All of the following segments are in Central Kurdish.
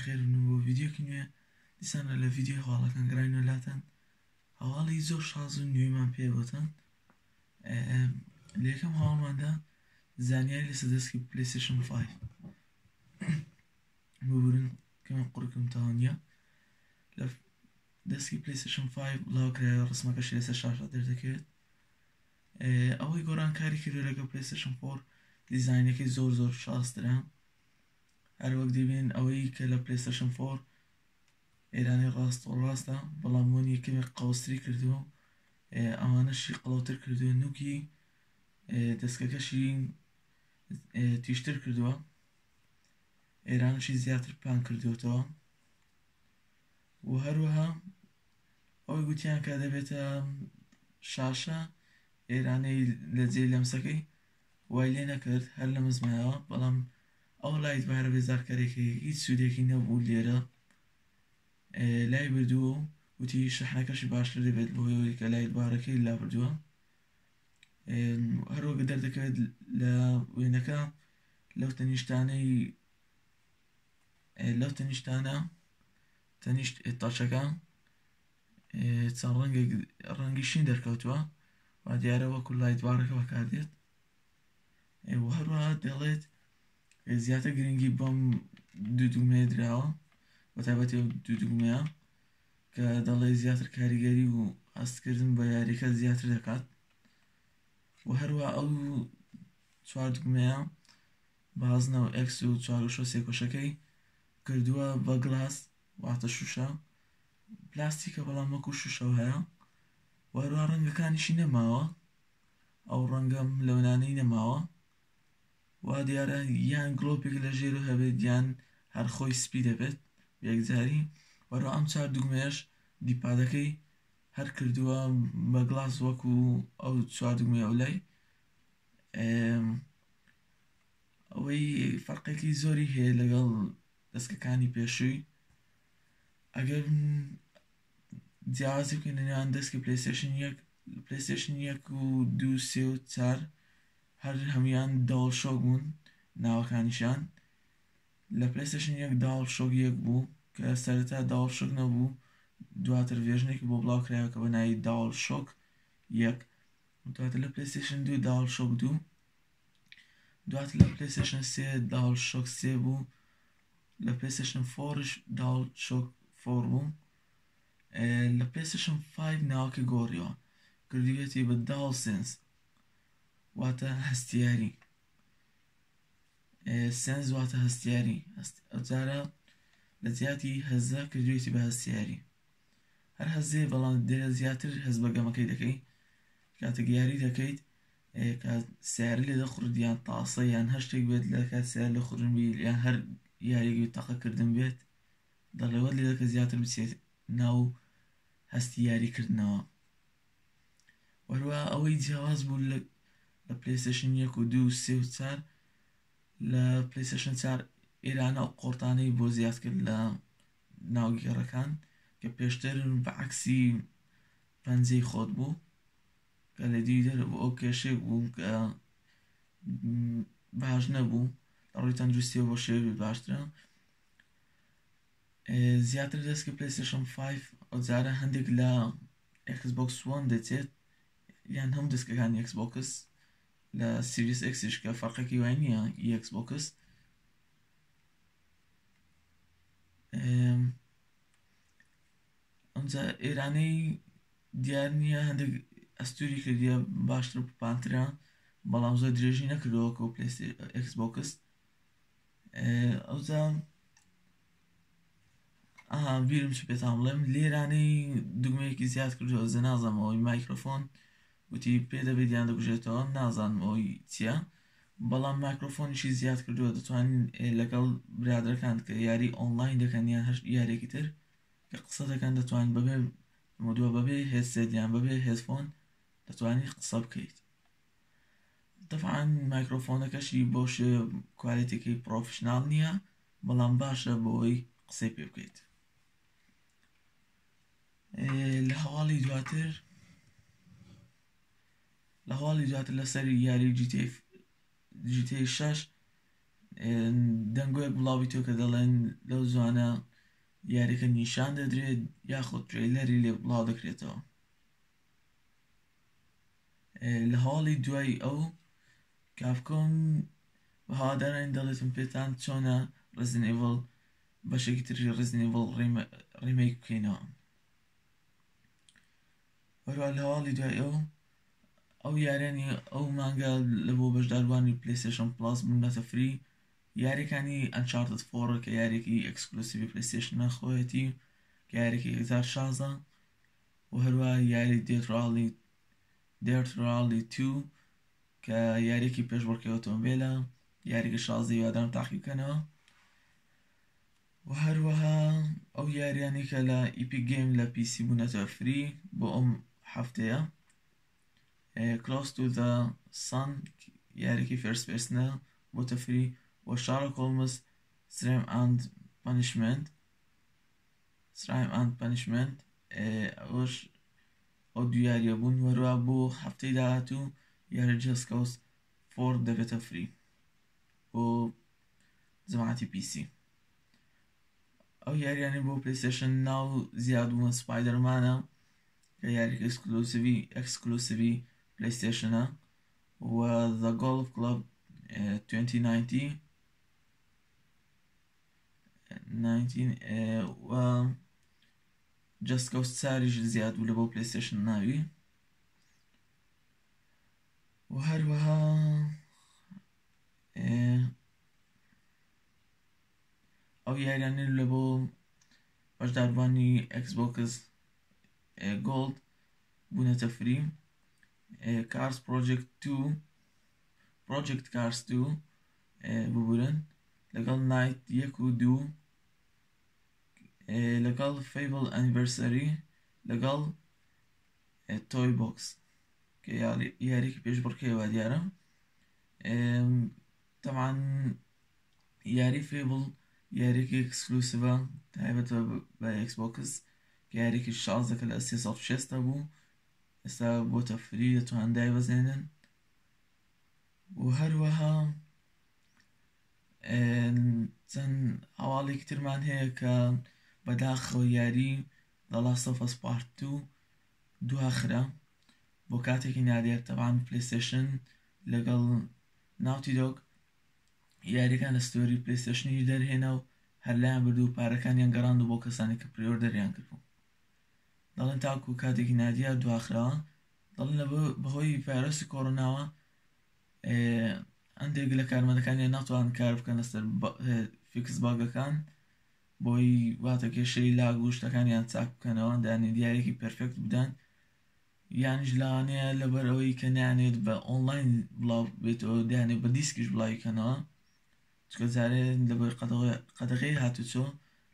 بەخێر بن بۆ ڤیدیۆکی نوێ. دیسانە لە ڤیدیۆی هەواڵەکان گەڕاینەوە لاتان، هەواڵی زۆر شاز و نوێمان پێ بۆتان. لە یەکەم هەواڵماندا زانیاری لەسەر دەستکی پلەیستەیشن 5. ببورن کەمە قڕکم تەواو نییە. لە دەستکی پلەیستەیشن 5 بڵاوکرایەوە، ڕسمەکەشی لەسەر شاشە دەردەکەوێت. ئەوەی گۆڕانکاری کردو لەگەڵ پلەیستەیشن 4 دیزاینەکەی زۆر زۆر شازترە. هەروەک دەبین ئەوەی کە لە پلەیستەیشن 4 ئێرانی ڕاست و ڕاستە، بەڵام وەنی کەمێک قەوستری کردو، ئەوانەشی قەڵەوتر کردو، نوکی دەستکەکەشی تیشتر کردووە، ئێرانشی زیاتر پان کردوێتەوە. و هەروەها ئەوەی گوتیان کە دەبێتە شاشە ئێرانەی لە جێ لەمسەکەی وای لێ نەکرد، هەر لە مزمایەوە. بەڵام ئەو light bar ە بێزارکەرێکی هیچ سوودێکی نەبوو، لێرە لای بردووە و وتی شەحنەکەشی باشتر دەبێت بۆ کە light bar ەکەی لا بردووە. هەروەک دەردەکەوێت لە وێنەکە لەو تەنیشتانەی لەو تەنیشتانە تەنیشت تاچەکە چەند ڕەنگێک ڕەنگی شین دەرکەوتووە و دیارە وەکو light bar ەکە بەکاردێت. و هەروەها دەڵێت زیاتر گرنگی بەم دوو دوگمەیە دراوە، بە تایبەتی ئەو دوو دوگمەیە کە دەڵێ زیاتر کاریگەری و هەستکردن بە یاریەکە زیاتر دەکات. و هەروە ئەو چوار دوگمەیە بازنە و ئێکس و چوارگۆشە و سێگۆشەکەی کردووە بە glass، واتە شوشە پلاستیکە بەڵام وەکو شوشەوە هەیە. و هەروە ڕەنگەکانیشی نەماوە، ئەو ڕەنگەم لەونانەی نەماوە. وا دیارە یان گڵۆپێک لە ژێر هەبێت یان هەر خۆی سپی دەبێت یەکجاری. وەرە ئەم چوار دوگمەیەش D-pad ەکەی هەر کردووە بە glass وەکو ئەو چوار دوگمەیە ئەولای. ئەوەی فەرقێکی زۆری هەیە لەگەڵ دەستکەکانی پێشووی، ئەگەر جیاوازی بکەین لە نێوان دەستکی پلەیستەیشن یەک، پلەیستەیشن یەک و دوو سێ و چار هەر هەمویان DualShock بوون ناوەکانیشان. لە پلەیستەیشن یەک DualShock یەک بوو کە سەرەتا DualShock نەبوو، دواتر version ێکی بۆ بڵاو کرایەوە کە بە ناوی DualShock یەک. دواتر لە پلەیستەیشن دوو DualShock دوو، دواتر لە پلەیستەیشن سێ DualShock سێ بوو، لە پلەیستەیشن فۆریش DualShock four بوو. لە پلەیستەیشن 5 ناوەکەی گۆڕیەوە کردویەتی بە DualSense، واتە هەستیاری. Sense واتە هەستیاری، ئەوجارە لە جیاتی هەزە کردوێتی بە هەستیاری. هەر هەزێ بەڵام دێرە زیاتر هەست بە گەمەکەی دەکەی کاتێک یاری دەکەیت. کە سیاری لێ دەخورد یان تاسە یان هەر شتێک بێت، لە کات سیار لە خورن بی یان هەر یاریێکی تەقەکردن بێت، دەڵێوەت لێ دەکە زیاتر بچێت ناو هەستی یاریکردنەوە. وەروە ئەوەی جیاواز بوو لە پلەیستەیشن یەک و دوو سێ و چار، لە پلەیستەیشن چار ئێرانە ئەو قۆرتانەی بۆ زیاد کرد لە ناوگێڕەکان کە پێشتر بە عەکسی پەنجەی خۆت بوو کە لە دیوی دەرەوە بوو. ئەو کێشەیەک بوو کە باش نەبوو لە ڕووی تەندروستیەوە، بۆ شێوەی باشترە زیاتر دەستکە پلەیستەیشن 5 ئەو جارە هەندێک لە ئێکس بۆکس وەن دەچێت یان هەموو دەستکەکانی ئێکس بۆکس لە سیریس ئێکسیش کە فەرقێکی وای نییە ئێکس بۆکس. ئەمجا ئێرانەی دیار نییە، هەندێک ئەستوری کردیە باشتر و پانترە، بەڵام زۆر درێژی نەکردەوە کە ئێکس بۆکس. ئەوجا ئەها بیرم چ پێتان بڵێم، لێرانەی دوگمەیەکی زیاد کردووە زە نازانم ئەوەی مایکرۆفۆن وتی پێ دەبێت یان دەگوژێتەوە، نازانم ئەوەی چییە، بەڵام مایکرۆفۆنیشی زیاد کردووە. دەتوانین لەگەڵ برادەرەکان کە یاری ئۆنلاین دەکەن یان هەر یاریێکی تر کە قسە دەکەن، دەتوانین بەبێ مدووە بەبێ headset یان بەبێ headphone دەتوانیت قسە بکەیت. دەفعان مایکرۆفۆنەکەشی بۆ شێ quality ەکەی professional نییە، بەڵام باشە بۆی قسەی پێ بکەیت. لە هەواڵی دواتر لە هەواڵی دواتر لەسەر یاری جیتی 6. دەنگۆیەک بڵاوبیتەوە کە دەڵێن لەو زوانە یاریەکە نیشان دەدرێت یاخود trailer ی لێ بڵاو دەکرێتەوە. لە هەواڵی دوای ئەو Capcom بە هەوادارانی دەڵێتم پێتان چۆنە Resident Evil بەشێکی تری Resident Evil remake بکەینەوە. هەروە لە هەواڵی دوای ئەو ئەو یاریانی ئەو مانگە لە بۆ بەشداربووانی PlayStation Plus بوونەتە free یاریەکانی Uncharted Four کە یاریەکی exclusive ی PlayStation ە خۆیەتی کە یاریەکی 2016 و هەروە یاری Dirt Rally Dirt Rally 2 کە یاریەکی پێشبڕکێ ئۆتۆمبیلە یاریگە 16 هیوادارم تاقی بکەنەوە و هەروەها ئەو یاریانەی کە لە Epic Game لە PC بوونەتە free بۆ ئەم هەفتەیە Close to the Sun یاریکی first person ە بۆتە free و Sherlock Holmes Crime and Punishment Crime and Punishment ئەوش ئەو دوو یاریە بوون وەروە بۆ هەفتەی داهاتوو یاری Just Cause Four دەبێتە free بۆ جەماعەتی PC. ئەو یاریانەی بۆ PlayStation Now زیاد بوون Spider-Man ە کە یاریەکە exclusive ی exclusive ی PlayStation ە و The Golf Club 2019 و Just Cause چاریش زیاد بوو لە بۆ PlayStation Now ی و هەروەها ئەو یاریانەی لە بۆ بەشداربووانی Xbox Gold بوونەتە free Cars Project 2 Project Cars 2 ببورن لەگەڵ Knight یەک و دوو لەگەڵ Fable Anniversary لەگەڵ Toybox کە یاریکی پێشبڕکێ وا دیارە. تەبعەن یاری Fable یاریکی exclusive ە تایبەتە بە Xbox کە یاریکی شازدە کە لە 360 بوو ئێستا بۆتە free دەتوان دایبەزێنن. و هەروەها چەند هەواڵێکی ترمان هەیە کە بەداخەوە یاری The Last of Us Part 2 دواخرا بۆ کاتێکی نادیار. تەبعەن PlayStation لەگەڵ Naughty Dog یاریەکان لە store ی PlayStation ی دەرهێنا و هەر لایان برد و پارەکانیان گەڕاند بۆ کەسانی کە pre-order یان کردبوو. دەڵێن تاکو کاتێکی نادیار دواخراوە. دەڵێن لە بەهۆی ڤایرۆسی کۆرۆناوە هەندێک لە کارمەندەکانیان ناتوان کار بکەن لەسەر fix bug ەکان بۆی واتە کێشەی lag و شتەکانیان چاک بکەنەوە دانی دیارێکی perfect بدەن، یانیش لەوانەیە لەبەر ئەوەی کە نیانێت بە ئۆنلاین بڵاو بێتەوە دیانێت بە دیسکیش بڵاوی کەنەوە، چونکە جارێ لەبەر قەدەغەی هاتوچۆ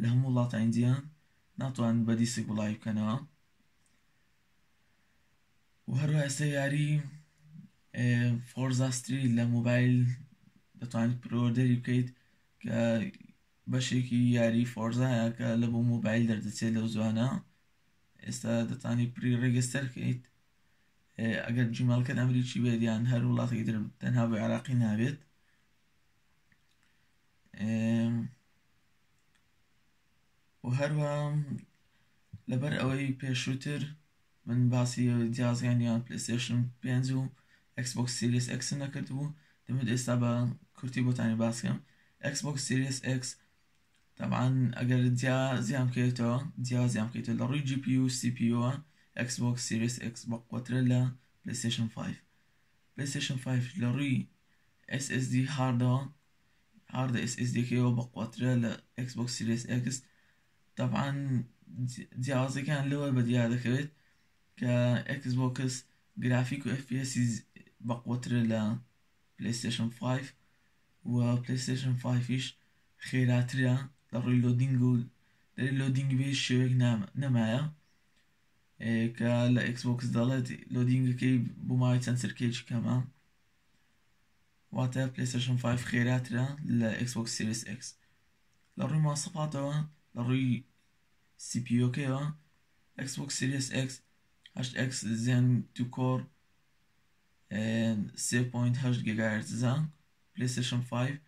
لە هەموو وڵاتانی جیهان ناتوان بە دیسک بڵاوی بکەنەوە. و هەروە ئێستا یاری Forza Street لە مۆبایل دەتوانیت pre-order ی بکەیت کە بەشێکی یاری Forza یە کە لە بۆ مۆبایل دەردەچێت لەو زوانە. ئێستا دەتوانیت pre register بکەیت ئەگەر Gmail ەکەت ئەمریکی بێت یان هەر وڵاتێکی تر تەنها بۆ عێراقی نابێت. و هەروە لەبەر ئەوەی پێشووتر من باسی جیازیان یان PlayStation 5 و Xbox Series X نەکردبوو، دەمێت ئێستا بە کورتی بۆتانی باسکەم. Xbox Series X طبعا ئەگەر جیازیان بکەیتەوە جیازیان بکەیتەوە لە ڕووی GPU و CPU Xbox Series X بەقوەترە لە PlayStation 5. PlayStation 5 لە ڕووی SSD hard ەوە hard ە SSD کەیەوە بەقوەترە لە Xbox Series X. طبعا جیاوازەکان لەوە بەدیار دەکەوێت کە Xbox گرافیک و FPS بەقوەترە لە PlayStation 5 و PlayStation 5یش خێراترە لە ڕووی loading و دەری loading بێ شێوەیەک نەمایە کە لە Xbox دەڵێت loading ەکەی بۆ ماوەی چەند چرکەیەکی کەمە، واتە PlayStation 5 خێراترە لە Xbox Series X. لە ڕووی ماسەفاتەوە لە ڕووی CPU کەیەوە Xbox Series X 8X Zen 2 Core 3.8 گیگاهێرتزە، PlayStation 5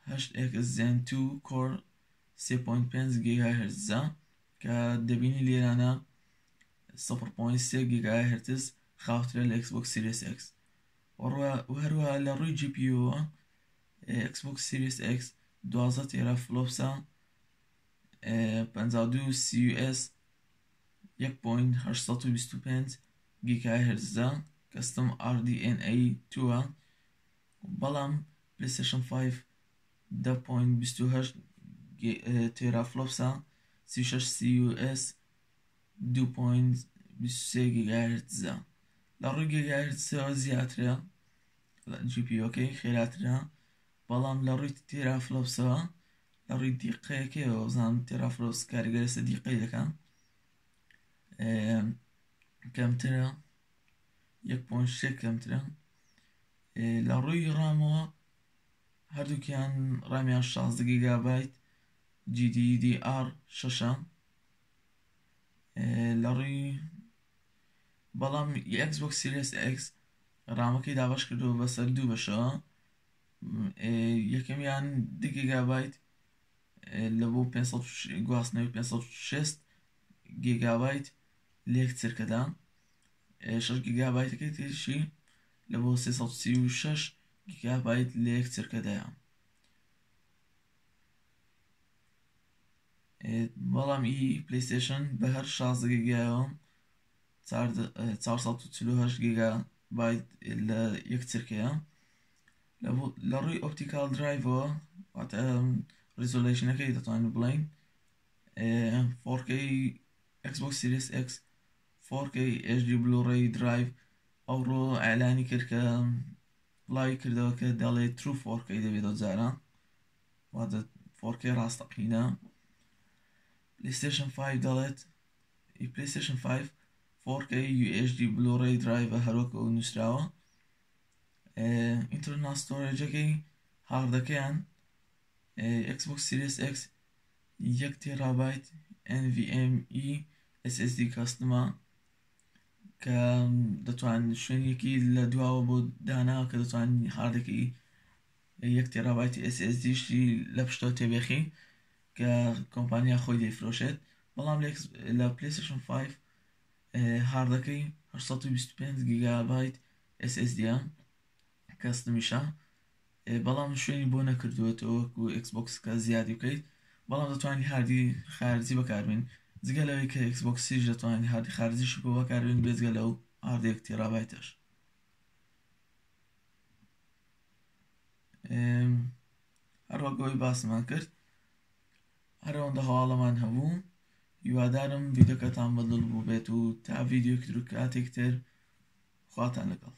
8 X Zen 2 Core 3.5 گیگاهێرتزە کە دەبینی لێرانە 0.3 گیگاهێرتز خاوترە لە Xbox Series X. و هەروەها لە ڕووی GPU-ەوە Xbox Series X 12 teraflops ە، 52 CUS، 1.825 گیگاهێرتزە، custom RDNA 2. بەڵام PlayStation 5 10.28 teraflops ە، 36 CUS، 2.23 گیگاهێرتزە. لە ڕووی گیگاهێرتزەوە زیاترە، GPU ەکەی خێراترە، بەڵام لە ڕووی teraflops ەوە، لە ڕووی دیقەیەکەیەوە بزانم teraflops کاریگەرە سەر دیقەی دەکەن کەمترە، 1.6 کەمترە. لە ڕووی RAM ەوە هەردووکیان RAM یان 16 گیگابایت GDDR شەشە. لە ڕووی بەڵام Xbox Series X RAM ەکەی دابەش کردەوە بەسەر دوو بەشەوە، یەکەمیان 2 گیگابایت لە بۆ 500 گواستنەوەی 560 گیگابایت لە یەک چرکەدا، 6 گیگابایتەکەی تریشی لە بۆ 336 گیگابایت لە یەک چرکەدایە. بەڵام ئی PlayStation بە هەر 16 گیگایەوە 448 گیگابایت لە یەک چرکەیە. لە ڕووی optical drive ەوە، واتە resolution ەکەی دەتوانین بڵین 4K، Xbox Series X 4K HD Blu-ray Drive ئەوڕۆ ئەعلانی کرد کە بڵاوی کردەوە کە دەڵێ True 4K دەبێتەوە جارە، واتە 4K ڕاستەقینە. PlayStation 5 دەڵێت PlayStation 5 4K UHD Blu-ray Drive هەروەک ئەو نووسراوە. Internal storage ەکەی hard ەکەیان Xbox Series X 1 تێرابایت NVMe SSD custom ە کە دەتوان شوێنێکی لە دواوە بۆ دانا کە دەتوان hard ێکی 1 تێرابایتی SSD شی لە پشتەوە تێبێخی کە کۆمپانیا خۆی دەیفرۆشێت. بەڵام لە PlayStation 5 hard ەکەی 825 گیگابایت SSD custom یشە، بەڵام شوێنی بۆ نەکردووەتەوە وەکو Xbox کە زیادی بکەیت، بەڵام دەتوانانی هاردی خارجی بەکاربێن. جگە لەوەی کە Xbox یش دەتوانانی هاردی خارجیش بۆ بەکاربێن بێجگە لەو هاردێک تێرابایتەش. هەروەک ئەوەی باسمان کرد هەرەوەندە هەواڵەمان هەبوو. هیوادارم ڤیدیۆکەتان بەدڵ بوو بێت و تا ڤیدیۆکی تر و کاتێک تر خواتان لەگەڵ.